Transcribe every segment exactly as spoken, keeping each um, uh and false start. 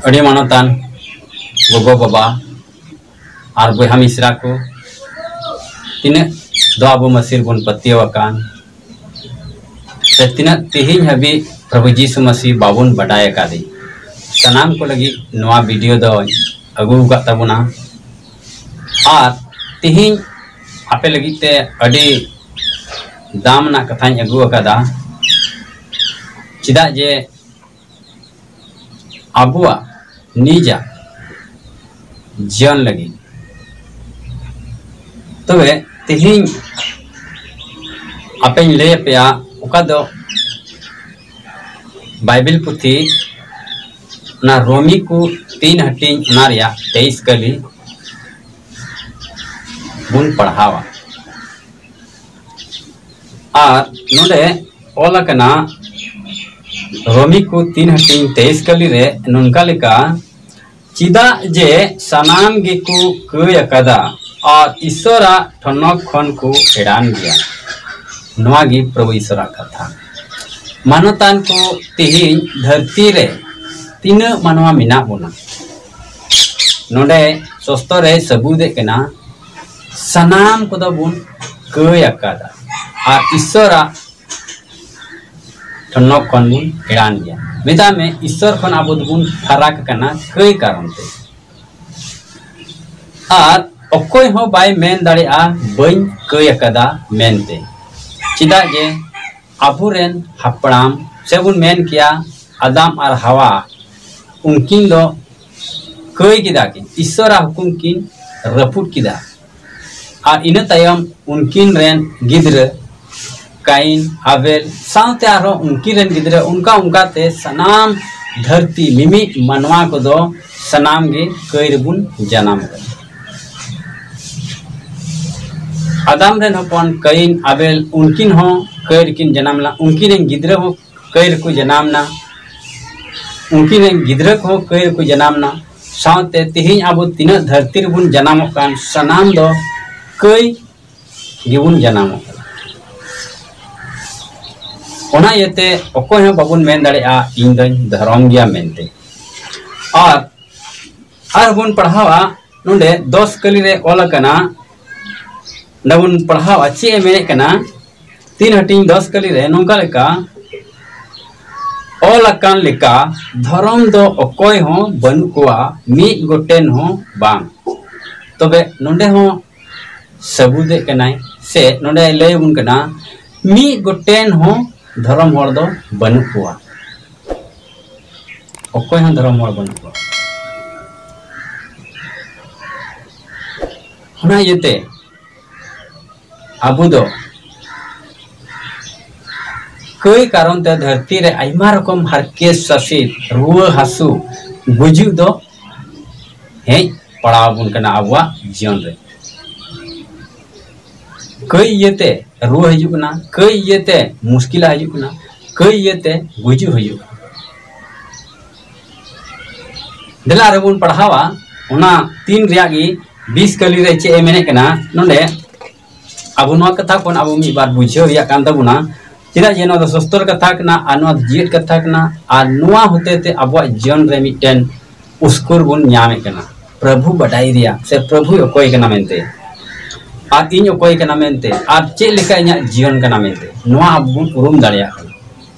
ᱟᱹᱰᱤ ᱢᱟᱱᱚᱛᱟᱱ ᱜᱚᱜᱚ ᱵᱟᱵᱟ ᱟᱨ ᱵᱚᱭᱦᱟ ᱢᱤᱥᱨᱟ ᱠᱚ, ᱛᱤᱱᱟᱹᱜ ᱫᱚ ᱟᱵᱚ ᱢᱟᱹᱥᱤ ᱨᱮᱵᱚᱱ ᱯᱟᱹᱛᱭᱟᱹᱣ ᱟᱠᱟᱱ, ᱥᱮ ᱛᱤᱱᱟᱹᱜ ᱛᱮᱦᱮᱧ ᱦᱟᱹᱵᱤᱡ ᱯᱨᱚᱵᱷᱩ ᱡᱤᱥᱩ ᱢᱟᱹᱥᱤ ᱵᱟᱵᱚᱱ ᱵᱟᱰᱟᱭ ᱟᱠᱟᱫᱮ, ᱥᱟᱱᱟᱢ ᱠᱚ ᱞᱟᱹᱜᱤᱫ ᱱᱚᱣᱟ ᱵᱷᱤᱰᱤᱭᱳ ᱫᱚᱧ ᱟᱹᱜᱩ ᱟᱠᱟᱫ ᱛᱟᱵᱚᱱᱟ᱾ ᱟᱨ ᱛᱮᱦᱮᱧ ᱟᱯᱮ ᱞᱟᱹᱜᱤᱫ ᱛᱮ ᱟᱹᱰᱤ ᱫᱟᱢ ᱨᱮᱱᱟᱜ ᱠᱟᱛᱷᱟᱧ ᱟᱹᱜᱩ ᱟᱠᱟᱫᱟ, ᱪᱮᱫᱟᱜ ᱡᱮ ᱟᱵᱚᱣᱟᱜ ᱱᱤᱡᱟᱜ ᱡᱤᱭᱚᱱ ᱞᱟᱹᱜᱤᱫ᱾ ᱛᱚᱵᱮ ᱛᱮᱦᱮᱧ ᱟᱯᱮᱧ ᱞᱟᱹᱭ ᱟᱯᱮᱭᱟ ᱚᱠᱟ ᱫᱚ ᱵᱟᱭᱵᱮᱞ ᱯᱩᱛᱷᱤ, ᱚᱱᱟ ᱨᱳᱢᱤ ᱠᱚ ᱛᱤᱱ ᱦᱟᱹᱴᱤᱧ, ᱚᱱᱟ ᱨᱮᱭᱟᱜ ᱛᱮᱭᱤᱥ ᱠᱟᱹᱞᱤ ᱵᱚᱱ ᱯᱟᱲᱦᱟᱣᱟ᱾ ᱟᱨ ᱱᱚᱰᱮ ᱚᱞ ᱟᱠᱟᱱᱟ, ᱨᱳᱢᱤ ᱠᱚ ᱛᱤᱱ ᱦᱟᱹᱴᱤᱧ ᱛᱮᱭᱤᱥ ᱠᱟᱹᱞᱤ ᱨᱮ ᱱᱚᱝᱠᱟ ᱞᱮᱠᱟ, ᱪᱮᱫᱟᱜ ᱡᱮ ᱥᱟᱱᱟᱢ ᱜᱮᱠᱚ ᱠᱟᱹᱭ ᱟᱠᱟᱫᱟ ᱟᱨ ᱤᱥᱚᱨᱟᱜ ᱴᱷᱚᱱᱚᱠ ᱠᱷᱚᱱ ᱠᱚ ᱮᱲᱟᱱ ᱜᱮᱭᱟ᱾ ᱱᱚᱣᱟ ᱜᱮ ᱯᱨᱚᱵᱷᱩ ᱤᱥᱚᱨᱟᱜ ᱠᱟᱛᱷᱟ᱾ ᱢᱟᱱᱚᱛᱟᱱ ᱠᱚ, ᱛᱮᱦᱮᱧ ᱫᱷᱟᱹᱨᱛᱤ ᱨᱮ ᱛᱤᱱᱟᱹᱜ ᱢᱟᱱᱣᱟ ᱢᱮᱱᱟᱜ ᱵᱚᱱᱟ? ᱱᱚᱰᱮ ᱥᱚᱥᱛᱚ ᱨᱮ ᱥᱟᱹᱵᱩᱫᱮᱫ ᱠᱟᱱᱟ, ᱥᱟᱱᱟᱢ ᱠᱚᱫᱚ ᱵᱚᱱ ᱠᱟᱹᱭ ᱟᱠᱟᱫᱟ ᱟᱨ ᱤᱥᱚᱨᱟᱜ ᱴᱷᱚᱱᱚᱠ ᱠᱷᱚᱱ ᱵᱚᱱ ᱮᱲᱟᱱ ᱜᱮᱭᱟ᱾ ᱢᱮᱛᱟᱜ ᱢᱮ, ᱤᱥᱚᱨ ᱠᱷᱚᱱ ᱟᱵᱚ ᱫᱚᱵᱚᱱ ᱯᱷᱟᱨᱟᱠ ᱟᱠᱟᱱᱟ ᱠᱟᱹᱭ ᱠᱟᱨᱚᱱ ᱛᱮ᱾ ᱟᱨ ᱚᱠᱚᱭ ᱦᱚᱸ ᱵᱟᱭ ᱢᱮᱱ ᱫᱟᱲᱮᱭᱟᱜᱼᱟ, "ᱵᱟᱹᱧ ᱠᱟᱹᱭ ᱟᱠᱟᱫᱟ" ᱢᱮᱱᱛᱮ᱾ ᱪᱮᱫᱟᱜ ᱡᱮ ᱟᱵᱚᱨᱮᱱ ᱦᱟᱯᱲᱟᱢ, ᱥᱮ ᱵᱚᱱ ᱢᱮᱱ ᱠᱮᱭᱟ ᱟᱫᱟᱢ ᱟᱨ ᱦᱟᱣᱟ, ᱩᱱᱠᱤᱱ ᱫᱚ ᱠᱟᱹᱭ ᱠᱮᱫᱟ ᱠᱤᱱ, ᱤᱥᱚᱨᱟᱜ ᱦᱩᱠᱩᱢ ᱠᱤᱱ ᱨᱟᱹᱯᱩᱫ ᱠᱮᱫᱟ᱾ ᱟᱨ ᱤᱱᱟᱹ ᱛᱟᱭᱚᱢ ᱩᱱᱠᱤᱱ ᱨᱮᱱ ᱜᱤᱫᱽᱨᱟᱹ ᱠᱟᱭᱤᱱ, ᱟᱵᱮᱞ, ᱥᱟᱶᱛᱮ ᱟᱨᱦᱚᱸ ᱩᱱᱠᱤᱱ ᱨᱮᱱ ᱜᱤᱫᱽᱨᱟᱹ, ᱚᱱᱠᱟ ᱚᱱᱠᱟᱛᱮ ᱥᱟᱱᱟᱢ ᱫᱷᱟᱹᱨᱛᱤ ᱢᱤᱢᱤᱫ ᱢᱟᱱᱣᱟ ᱠᱚᱫᱚ ᱥᱟᱱᱟᱢ ᱜᱮ ᱠᱟᱹᱭ ᱨᱮᱵᱚᱱ ᱡᱟᱱᱟᱢ ᱟᱠᱟᱱᱟ᱾ ᱟᱫᱟᱢ ᱨᱮᱱ ᱦᱚᱯᱚᱱ ᱠᱟᱭᱤᱱ, ᱟᱵᱮᱞ, ᱩᱱᱠᱤᱱ ᱦᱚᱸ ᱠᱟᱹᱭ ᱨᱮᱠᱤᱱ ᱡᱟᱱᱟᱢ ᱞᱮᱱᱟ, ᱩᱱᱠᱤᱱ ᱨᱮᱱ ᱜᱤᱫᱽᱨᱟᱹ ᱦᱚᱸ ᱠᱟᱹᱭ ᱨᱮᱠᱚ ᱡᱟᱱᱟᱢ ᱮᱱᱟ, ᱩᱱᱠᱤᱱ ᱨᱮᱱ ᱜᱤᱫᱽᱨᱟᱹ ᱠᱚᱦᱚᱸ ᱠᱟᱹᱭ ᱨᱮᱠᱚ ᱡᱟᱱᱟᱢ ᱮᱱᱟ᱾ ᱥᱟᱶᱛᱮ ᱛᱮᱦᱮᱧ ᱟᱵᱚ ᱛᱤᱱᱟᱹᱜ ᱫᱷᱟᱹᱨᱛᱤ ᱨᱮᱵᱚᱱ ᱡᱟᱱᱟᱢᱚᱜ ᱠᱟᱱ, ᱥᱟᱱᱟᱢ ᱫᱚ ᱠᱟᱹᱭ ᱜᱮᱵᱚᱱ ᱡᱟᱱᱟᱢᱚᱜ ᱠᱟᱱᱟ᱾ ᱚᱱᱟ ᱤᱭᱟᱹᱛᱮ ᱚᱠᱚᱭ ᱦᱚᱸ ᱵᱟᱵᱚᱱ ᱢᱮᱱ ᱫᱟᱲᱮᱭᱟᱜᱼᱟ, "ᱤᱧ ᱫᱚᱧ ᱫᱷᱚᱨᱚᱢ ᱜᱮᱭᱟ" ᱢᱮᱱᱛᱮ᱾ ᱟᱨ ᱟᱨᱦᱚᱸ ᱵᱚᱱ ᱯᱟᱲᱦᱟᱣᱟ, ᱱᱚᱰᱮ ᱫᱚᱥ ᱠᱟᱹᱞᱤ ᱨᱮ ᱚᱞ ᱟᱠᱟᱱᱟ᱾ ᱱᱚᱰᱮ ᱵᱚᱱ ᱯᱟᱲᱦᱟᱣᱟ, ᱪᱮᱫ ᱮ ᱢᱮᱱᱮᱫ ᱠᱟᱱᱟ? ᱛᱤᱱ ᱦᱟᱹᱴᱤᱧ ᱫᱚᱥ ᱠᱟᱹᱞᱤ ᱨᱮ ᱱᱚᱝᱠᱟ ᱞᱮᱠᱟ ᱚᱞ ᱟᱠᱟᱱ ᱞᱮᱠᱟ, ᱫᱷᱚᱨᱚᱢ ᱫᱚ ᱚᱠᱚᱭ ᱦᱚᱸ ᱵᱟᱹᱱᱩᱜ ᱠᱚᱣᱟ, ᱢᱤᱫ ᱜᱚᱴᱮᱱ ᱦᱚᱸ ᱵᱟᱝ᱾ ᱛᱚᱵᱮ ᱱᱚᱰᱮ ᱦᱚᱸ ᱥᱟᱹᱵᱩᱫᱮᱫ ᱠᱟᱱᱟᱭ, ᱥᱮ ᱱᱚᱰᱮ ᱞᱟᱹᱭ ᱟᱵᱚᱱ ᱠᱟᱱᱟ, ᱢᱤᱫ ᱜᱚᱴᱮᱱ ᱦᱚᱸ ᱫᱷᱚᱨᱚᱢ ᱦᱚᱲ ᱫᱚ ᱵᱟᱹᱱᱩᱜ ᱠᱚᱣᱟ, ᱚᱠᱚᱭ ᱦᱚᱸ ᱫᱷᱚᱨᱚᱢ ᱦᱚᱲ ᱵᱟᱹᱱᱩᱜ ᱠᱚᱣᱟ᱾ ᱚᱱᱟ ᱤᱭᱟᱹᱛᱮ ᱟᱵᱚ ᱫᱚ ᱠᱟᱹᱭ ᱠᱟᱨᱚᱱ ᱛᱮ ᱫᱷᱟᱹᱨᱛᱤ ᱨᱮ ᱟᱭᱢᱟ ᱨᱚᱠᱚᱢ ᱦᱟᱨᱠᱮᱛ ᱥᱟᱥᱮᱛ, ᱨᱩᱣᱟᱹ ᱦᱟᱹᱥᱩ, ᱜᱩᱡᱩᱜ ᱫᱚ ᱦᱮᱡ ᱯᱟᱲᱟᱣ ᱟᱵᱚᱱ ᱠᱟᱱᱟ ᱟᱵᱚᱣᱟᱜ ᱡᱤᱭᱚᱱ ᱨᱮ᱾ ᱠᱟᱹᱭ ᱤᱭᱟᱹᱛᱮ ᱨᱩᱣᱟᱹ ᱦᱤᱡᱩᱜ ᱠᱟᱱᱟ, ᱠᱟᱹᱭ ᱤᱭᱟᱹᱛᱮ ᱢᱩᱥᱠᱤᱞᱟ ᱦᱤᱡᱩᱜ ᱠᱟᱱᱟ, ᱠᱟᱹᱭ ᱤᱭᱟᱹᱛᱮ ᱜᱩᱡᱩᱜ ᱦᱤᱡᱩᱜ ᱠᱟᱱᱟ᱾ ᱫᱮᱞᱟ ᱟᱨᱦᱚᱸ ᱵᱚᱱ ᱯᱟᱲᱦᱟᱣᱟ, ᱚᱱᱟ ᱛᱤᱱ ᱨᱮᱭᱟᱜ ᱜᱮ ᱵᱤᱥ ᱠᱟᱹᱞᱤ ᱨᱮ ᱪᱮᱫ ᱮ ᱢᱮᱱᱮᱫ ᱠᱟᱱᱟ᱾ ᱱᱚᱰᱮ ᱟᱵᱚ ᱱᱚᱣᱟ ᱠᱟᱛᱷᱟ ᱠᱷᱚᱱ ᱟᱵᱚ ᱢᱤᱫ ᱵᱟᱨ ᱵᱩᱡᱷᱟᱹᱣ ᱨᱮᱭᱟᱜ ᱠᱟᱱ ᱛᱟᱵᱚᱱᱟ, ᱪᱮᱫᱟᱜ ᱡᱮ ᱱᱚᱣᱟ ᱫᱚ ᱥᱚᱥᱛᱚᱨ ᱠᱟᱛᱷᱟ ᱠᱟᱱᱟ ᱟᱨ ᱱᱚᱣᱟ ᱫᱚ ᱡᱤᱭᱮᱫ ᱠᱟᱛᱷᱟ ᱠᱟᱱᱟ, ᱟᱨ ᱱᱚᱣᱟ ᱦᱚᱛᱮ ᱛᱮ ᱟᱵᱚᱣᱟᱜ ᱡᱤᱭᱚᱱ ᱨᱮ ᱢᱤᱫᱴᱮᱱ ᱩᱥᱠᱩᱨ ᱵᱚᱱ ᱧᱟᱢᱮᱫ ᱠᱟᱱᱟ, ᱯᱨᱚᱵᱷᱩ ᱵᱟᱰᱟᱭ ᱨᱮᱭᱟᱜ, ᱥᱮ ᱯᱨᱚᱵᱷᱩᱭ ᱚᱠᱚᱭ ᱠᱟᱱᱟ ᱢᱮᱱᱛᱮ, ᱟᱨ ᱤᱧ ᱚᱠᱚᱭ ᱠᱟᱱᱟ ᱢᱮᱱᱛᱮ, ᱟᱨ ᱪᱮᱫ ᱞᱮᱠᱟ ᱤᱧᱟᱹᱜ ᱡᱤᱭᱚᱱ ᱠᱟᱱᱟ ᱢᱮᱱᱛᱮ, ᱱᱚᱣᱟ ᱟᱵᱚ ᱵᱚᱱ ᱩᱨᱩᱢ ᱫᱟᱲᱮᱭᱟᱜ ᱠᱟᱱᱟ᱾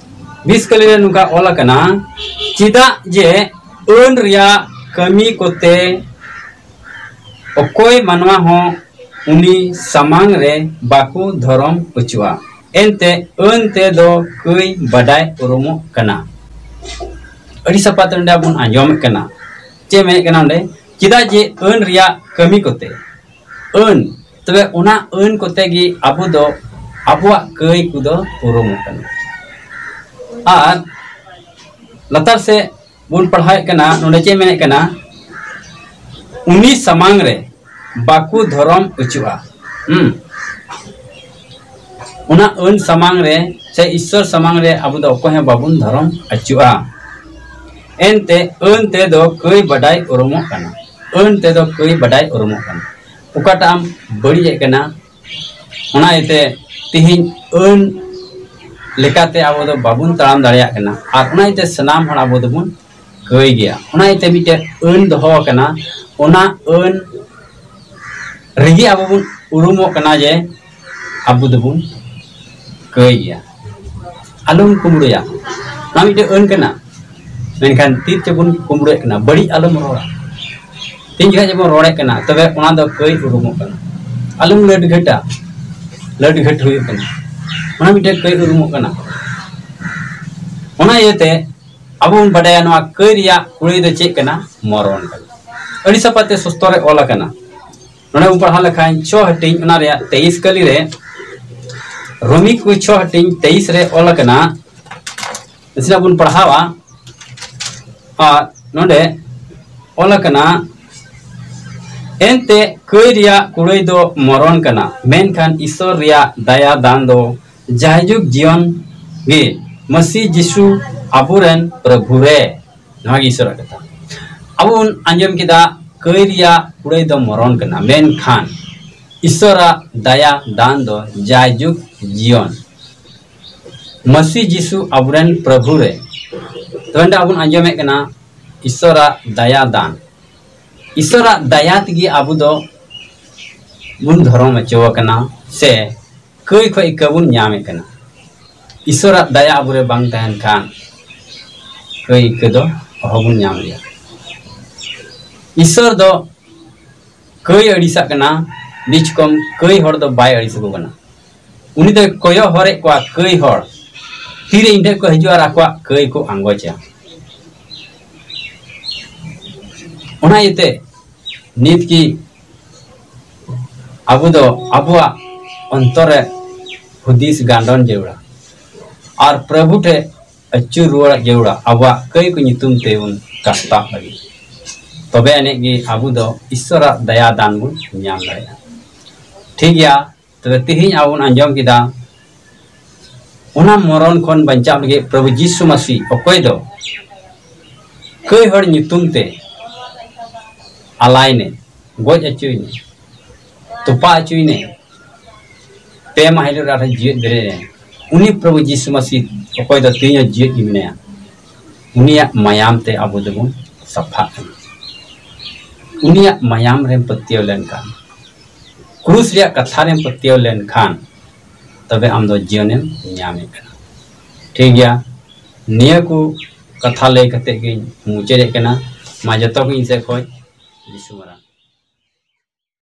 ᱵᱤᱥ ᱠᱟᱹᱞᱤ ᱨᱮ ᱱᱚᱝᱠᱟ ᱚᱞ ᱟᱠᱟᱱᱟ, ᱪᱮᱫᱟᱜ ᱡᱮ ᱟᱹᱱ ᱨᱮᱭᱟᱜ ᱠᱟᱹᱢᱤ ᱠᱚᱛᱮ ᱚᱠᱚᱭ ᱢᱟᱱᱣᱟ ᱦᱚᱸ ᱩᱱᱤ ᱥᱟᱢᱟᱝ ᱨᱮ ᱵᱟᱠᱚ ᱫᱷᱚᱨᱚᱢ ᱦᱚᱪᱚᱜᱼᱟ, ᱮᱱᱛᱮ ᱟᱹᱱ ᱛᱮᱫᱚ ᱠᱟᱹᱭ ᱵᱟᱰᱟᱭ ᱩᱨᱩᱢᱚᱜ ᱠᱟᱱᱟ᱾ ᱟᱹᱰᱤ ᱥᱟᱯᱷᱟ ᱛᱮ ᱱᱚᱰᱮ ᱵᱚᱱ ᱟᱸᱡᱚᱢᱮᱫ ᱠᱟᱱᱟ᱾ ᱪᱮᱫ ᱢᱮᱱᱮᱫ ᱠᱟᱱᱟ ᱚᱸᱰᱮ? ᱪᱮᱫᱟᱜ ᱡᱮ ᱟᱹᱱ ᱨᱮᱭᱟᱜ ᱠᱟᱹᱢᱤ ᱠᱚᱛᱮ, ᱟᱹᱱ, ᱛᱚᱵᱮ ᱚᱱᱟ ᱟᱹᱱ ᱠᱚᱛᱮ ᱜᱮ ᱟᱵᱚ ᱫᱚ ᱟᱵᱚᱣᱟᱜ ᱠᱟᱹᱭ ᱠᱚᱫᱚ ᱩᱨᱩᱢᱚᱜ ᱠᱟᱱᱟ᱾ ᱟᱨ ᱞᱟᱛᱟᱨ ᱥᱮᱫ ᱵᱚᱱ ᱯᱟᱲᱦᱟᱣᱮᱫ ᱠᱟᱱᱟ, ᱱᱚᱰᱮ ᱪᱮᱫ ᱢᱮᱱᱮᱫ ᱠᱟᱱᱟ? ᱩᱱᱤ ᱥᱟᱢᱟᱝ ᱨᱮ ᱵᱟᱠᱚ ᱫᱷᱚᱨᱚᱢ ᱦᱚᱪᱚᱜᱼᱟ᱾ ᱦᱩᱸ᱾ ᱚᱱᱟ ᱟᱹᱱ ᱥᱟᱢᱟᱝ ᱨᱮ ᱥᱮ ᱤᱥᱥᱚᱨ ᱥᱟᱢᱟᱝ ᱨᱮ ᱟᱵᱚ ᱫᱚ ᱚᱠᱚᱭ ᱦᱚᱸ ᱵᱟᱵᱚᱱ ᱫᱷᱚᱨᱚᱢ ᱦᱚᱪᱚᱜᱼᱟ᱾ ᱮᱱᱛᱮ ᱟᱹᱱ ᱛᱮᱫᱚ ᱠᱟᱹᱭ ᱵᱟᱰᱟᱭ ᱩᱨᱩᱢᱚᱜ ᱠᱟᱱᱟ᱾ ᱟᱹᱱ ᱛᱮᱫᱚ ᱠᱟᱹᱭ ᱵᱟᱰᱟᱭ ᱩᱨᱩᱢᱚᱜ ᱠᱟᱱᱟ᱾ ᱚᱠᱟᱴᱟᱜ ᱟᱢ ᱵᱟᱹᱲᱤᱡᱮᱫ ᱠᱟᱱᱟ, ᱚᱱᱟ ᱤᱭᱟᱹᱛᱮ ᱛᱤᱦᱤᱧ ᱟᱹᱱ ᱞᱮᱠᱟᱛᱮ ᱟᱵᱚ ᱫᱚ ᱵᱟᱵᱚᱱ ᱛᱟᱲᱟᱢ ᱫᱟᱲᱮᱭᱟᱜ ᱠᱟᱱᱟ᱾ ᱟᱨ ᱚᱱᱟ ᱤᱭᱟᱹᱛᱮ ᱥᱟᱱᱟᱢ ᱦᱚᱲ ᱟᱵᱚ ᱫᱚᱵᱚᱱ ᱠᱟᱹᱭ ᱜᱮᱭᱟ᱾ ᱚᱱᱟ ᱤᱭᱟᱹᱛᱮ ᱢᱤᱫᱴᱮᱱ ᱟᱹᱱ ᱫᱚᱦᱚ ᱟᱠᱟᱱᱟ, ᱚᱱᱟ ᱟᱹᱱ ᱨᱮᱜᱮ ᱟᱵᱚ ᱵᱚᱱ ᱩᱨᱩᱢᱚᱜ ᱠᱟᱱᱟ ᱡᱮ ᱟᱵᱚ ᱫᱚᱵᱚᱱ ᱠᱟᱹᱭ ᱜᱮᱭᱟ᱾ ᱟᱞᱚᱢ ᱠᱩᱢᱵᱽᱲᱩᱭᱟ, ᱚᱱᱟ ᱢᱤᱫᱴᱮᱱ ᱟᱹᱱ ᱠᱟᱱᱟ᱾ ᱢᱮᱱᱠᱷᱟᱱ ᱛᱤ ᱛᱮᱵᱚᱱ ᱠᱩᱢᱵᱽᱲᱩᱭᱮᱫ ᱠᱟᱱᱟ, ᱵᱟᱹᱲᱤᱡ ᱟᱞᱚᱢ ᱨᱚᱲᱟ᱾ ᱛᱤᱱ ᱡᱚᱠᱷᱟᱡ ᱡᱮᱵᱚᱱ ᱨᱚᱲᱮᱫ ᱠᱟᱱᱟ, ᱛᱚᱵᱮ ᱚᱱᱟ ᱫᱚ ᱠᱟᱹᱭ ᱩᱨᱩᱢᱚᱜ ᱠᱟᱱᱟ᱾ ᱟᱞᱚᱢ ᱞᱟᱹᱰᱜᱷᱟᱹᱴᱟ, ᱞᱟᱹᱰᱜᱷᱟᱹᱴ ᱦᱩᱭᱩᱜ ᱠᱟᱱᱟ, ᱚᱱᱟ ᱢᱤᱫᱴᱮᱱ ᱠᱟᱹᱭ ᱩᱨᱩᱢᱚᱜ ᱠᱟᱱᱟ᱾ ᱚᱱᱟ ᱤᱭᱟᱹᱛᱮ ᱟᱵᱚ ᱵᱚᱱ ᱵᱟᱰᱟᱭᱟ ᱱᱚᱣᱟ ᱠᱟᱹᱭ ᱨᱮᱭᱟᱜ ᱠᱩᱲᱟᱹᱭ ᱫᱚ ᱪᱮᱫ ᱠᱟᱱᱟ? ᱢᱚᱨᱚᱱ ᱠᱟᱱᱟ᱾ ᱟᱹᱰᱤ ᱥᱟᱯᱷᱟᱛᱮ ᱥᱩᱥᱛᱚ ᱨᱮ ᱚᱞ ᱟᱠᱟᱱᱟ᱾ ᱱᱚᱰᱮ ᱵᱚᱱ ᱯᱟᱲᱦᱟᱣ ᱞᱮᱠᱷᱟᱱ ᱪᱷᱚ ᱦᱟᱹᱴᱤᱧ, ᱚᱱᱟ ᱨᱮᱭᱟᱜ ᱛᱮᱭᱤᱥ ᱠᱟᱹᱞᱤ ᱨᱮ, ᱨᱳᱢᱤ ᱠᱚ ᱪᱷᱚ ᱦᱟᱹᱴᱤᱧ ᱛᱮᱭᱤᱥ ᱨᱮ ᱚᱞ ᱟᱠᱟᱱᱟ᱾ ᱱᱟᱥᱮᱱᱟᱜ ᱵᱚᱱ ᱯᱟᱲᱦᱟᱣᱟ᱾ ᱟᱨ ᱱᱚᱰᱮ ᱚᱞ ᱟᱠᱟᱱᱟ, ᱮᱱᱛᱮ ᱠᱟᱹᱭ ᱨᱮᱭᱟᱜ ᱠᱩᱲᱟᱹᱭ ᱫᱚ ᱢᱚᱨᱚᱱ ᱠᱟᱱᱟ, ᱢᱮᱱᱠᱷᱟᱱ ᱤᱥᱚᱨ ᱨᱮᱭᱟᱜ ᱫᱟᱭᱟ ᱫᱟᱱ ᱫᱚ ᱡᱟᱭᱡᱩᱜᱽ ᱡᱤᱭᱚᱱ ᱜᱮ, ᱢᱟᱹᱥᱤ ᱡᱤᱥᱩ ᱟᱵᱚᱨᱮᱱ ᱯᱨᱚᱵᱷᱩ ᱨᱮ᱾ ᱱᱚᱣᱟ ᱜᱮ ᱤᱥᱚᱨᱟᱜ ᱠᱟᱛᱷᱟ᱾ ᱟᱵᱚ ᱵᱚᱱ ᱟᱸᱡᱚᱢ ᱠᱮᱫᱟ, ᱠᱟᱹᱭ ᱨᱮᱭᱟᱜ ᱠᱩᱲᱟᱹᱭ ᱫᱚ ᱢᱚᱨᱚᱱ ᱠᱟᱱᱟ, ᱢᱮᱱᱠᱷᱟᱱ ᱤᱥᱚᱨᱟᱜ ᱫᱟᱭᱟ ᱫᱟᱱ ᱫᱚ ᱡᱟᱭᱡᱩᱜᱽ ᱡᱤᱭᱚᱱ, ᱢᱟᱹᱥᱤ ᱡᱤᱥᱩ ᱟᱵᱚᱨᱮᱱ ᱯᱨᱚᱵᱷᱩ ᱨᱮ᱾ ᱛᱚᱵᱮ ᱱᱚᱰᱮ ᱟᱵᱚ ᱵᱚᱱ ᱟᱸᱡᱚᱢᱮᱫ ᱠᱟᱱᱟ ᱤᱥᱚᱨᱟᱜ ᱫᱟᱭᱟ ᱫᱟᱱ᱾ ᱤᱥᱚᱨᱟᱜ ᱫᱟᱭᱟ ᱛᱮᱜᱮ ᱟᱵᱚ ᱫᱚ ᱵᱚᱱ ᱫᱷᱚᱨᱚᱢ ᱦᱚᱪᱚ ᱟᱠᱟᱱᱟ, ᱥᱮ ᱠᱟᱹᱭ ᱠᱷᱚᱡ ᱤᱠᱟᱹ ᱵᱚᱱ ᱧᱟᱢᱮᱫ ᱠᱟᱱᱟ᱾ ᱤᱥᱚᱨᱟᱜ ᱫᱟᱭᱟ ᱟᱵᱚᱨᱮ ᱵᱟᱝ ᱛᱟᱦᱮᱱ ᱠᱷᱟᱱ ᱠᱟᱹᱭ ᱤᱠᱟᱹ ᱫᱚ ᱚᱦᱚ ᱵᱚᱱ ᱧᱟᱢ ᱞᱮᱭᱟ᱾ ᱤᱥᱚᱨ ᱫᱚ ᱠᱟᱹᱭ ᱟᱹᱲᱤᱥᱟᱜ ᱠᱟᱱᱟ, ᱵᱤᱪᱠᱚᱢ ᱠᱟᱹᱭ ᱦᱚᱲ ᱫᱚ ᱵᱟᱭ ᱟᱹᱲᱤᱥ ᱟᱠᱚ ᱠᱟᱱᱟ᱾ ᱩᱱᱤ ᱫᱚᱭ ᱠᱚᱭᱚᱜ ᱦᱚᱨᱮᱫ ᱠᱚᱣᱟ ᱠᱟᱹᱭ ᱦᱚᱲ, ᱛᱤᱨᱮ ᱤᱧ ᱴᱷᱮᱱ ᱠᱚ ᱦᱤᱡᱩᱜᱼᱟ ᱟᱨ ᱟᱠᱚᱣᱟᱜ ᱠᱟᱹᱭ ᱠᱚ ᱟᱸᱜᱚᱪᱟ᱾ ᱚᱱᱟ ᱤᱭᱟᱹᱛᱮ ᱱᱤᱛ ᱜᱮ ᱟᱵᱚ ᱫᱚ ᱟᱵᱚᱣᱟᱜ ᱚᱱᱛᱚᱨ ᱨᱮ ᱦᱩᱫᱤᱥ ᱜᱟᱱᱰᱚᱱ ᱡᱟᱹᱨᱩᱲᱟ ᱟᱨ ᱯᱨᱚᱵᱷᱩ ᱴᱷᱮᱱ ᱟᱹᱪᱩᱨ ᱨᱩᱣᱟᱹᱲ ᱡᱟᱹᱨᱩᱲᱟ᱾ ᱟᱵᱚᱣᱟᱜ ᱠᱟᱹᱭ ᱠᱚ ᱧᱩᱛᱩᱢ ᱛᱮᱵᱚᱱ ᱠᱟᱥᱛᱟᱜ ᱞᱟᱹᱜᱤᱫ, ᱛᱚᱵᱮ ᱟᱹᱱᱤᱡ ᱜᱮ ᱟᱵᱚ ᱫᱚ ᱤᱥᱚᱨᱟᱜ ᱫᱟᱭᱟ ᱫᱟᱱ ᱵᱚᱱ ᱧᱟᱢ ᱫᱟᱲᱮᱭᱟᱜᱼᱟ᱾ ᱴᱷᱤᱠ ᱜᱮᱭᱟ, ᱛᱚᱵᱮ ᱛᱮᱦᱮᱧ ᱟᱵᱚ ᱵᱚᱱ ᱟᱸᱡᱚᱢ ᱠᱮᱫᱟ ᱚᱱᱟ ᱢᱚᱨᱚᱱ ᱠᱷᱚᱱ ᱵᱟᱧᱪᱟᱣ ᱞᱟᱹᱜᱤᱫ ᱯᱨᱚᱵᱷᱩ ᱡᱤᱥᱩ ᱢᱟᱹᱥᱤ, ᱚᱠᱚᱭ ᱫᱚ ᱠᱟᱹᱭ ᱦᱚᱲ ᱧᱩᱛᱩᱢ ᱛᱮ ᱟᱞᱟᱭ ᱱᱮ, ᱜᱚᱡ ᱦᱚᱪᱚᱭ ᱱᱮ, ᱛᱚᱯᱟ ᱦᱚᱪᱚᱭ ᱱᱮ, ᱯᱮ ᱢᱟᱦᱟ ᱦᱤᱞᱳᱜ ᱨᱮ ᱟᱨᱦᱚᱸ ᱡᱤᱣᱮᱫ ᱵᱮᱨᱮᱫ ᱮᱱ᱾ ᱩᱱᱤ ᱯᱨᱚᱵᱷᱩ ᱡᱤᱥᱩ ᱢᱟᱹᱥᱤ ᱚᱠᱚᱭ ᱫᱚ ᱛᱮᱦᱮᱧ ᱦᱚᱸ ᱡᱤᱣᱮᱫ ᱜᱮ ᱢᱮᱱᱟᱭᱟ᱾ ᱩᱱᱤᱭᱟᱜ ᱢᱟᱭᱟᱢ ᱛᱮ ᱟᱵᱚ ᱫᱚᱵᱚᱱ ᱥᱟᱯᱷᱟᱜ ᱠᱟᱱᱟ᱾ ᱩᱱᱤᱭᱟᱜ ᱢᱟᱭᱟᱢ ᱨᱮᱢ ᱯᱟᱹᱛᱭᱟᱹᱣ ᱞᱮᱱᱠᱷᱟᱱ, ᱠᱨᱩᱥ ᱨᱮᱭᱟᱜ ᱠᱟᱛᱷᱟ ᱨᱮᱢ ᱯᱟᱹᱛᱭᱟᱹᱣ ᱞᱮᱱᱠᱷᱟᱱ, ᱛᱚᱵᱮ ᱟᱢ ᱫᱚ ᱡᱤᱭᱚᱱᱮᱢ ᱧᱟᱢᱮᱫ ᱠᱟᱱᱟ᱾ ᱴᱷᱤᱠ ᱜᱮᱭᱟ, ᱱᱤᱭᱟᱹ ᱠᱚ ᱠᱟᱛᱷᱟ ᱞᱟᱹᱭ ᱠᱟᱛᱮ ᱜᱤᱧ ᱢᱩᱪᱟᱹᱫᱮᱫ ᱠᱟᱱᱟ᱾ ᱢᱟ ᱡᱚᱛᱚ ᱠᱚ ᱤᱧ ᱥᱮᱫ ᱠᱷᱚᱱ ᱡᱤᱥᱩ ᱢᱟᱨᱟᱝ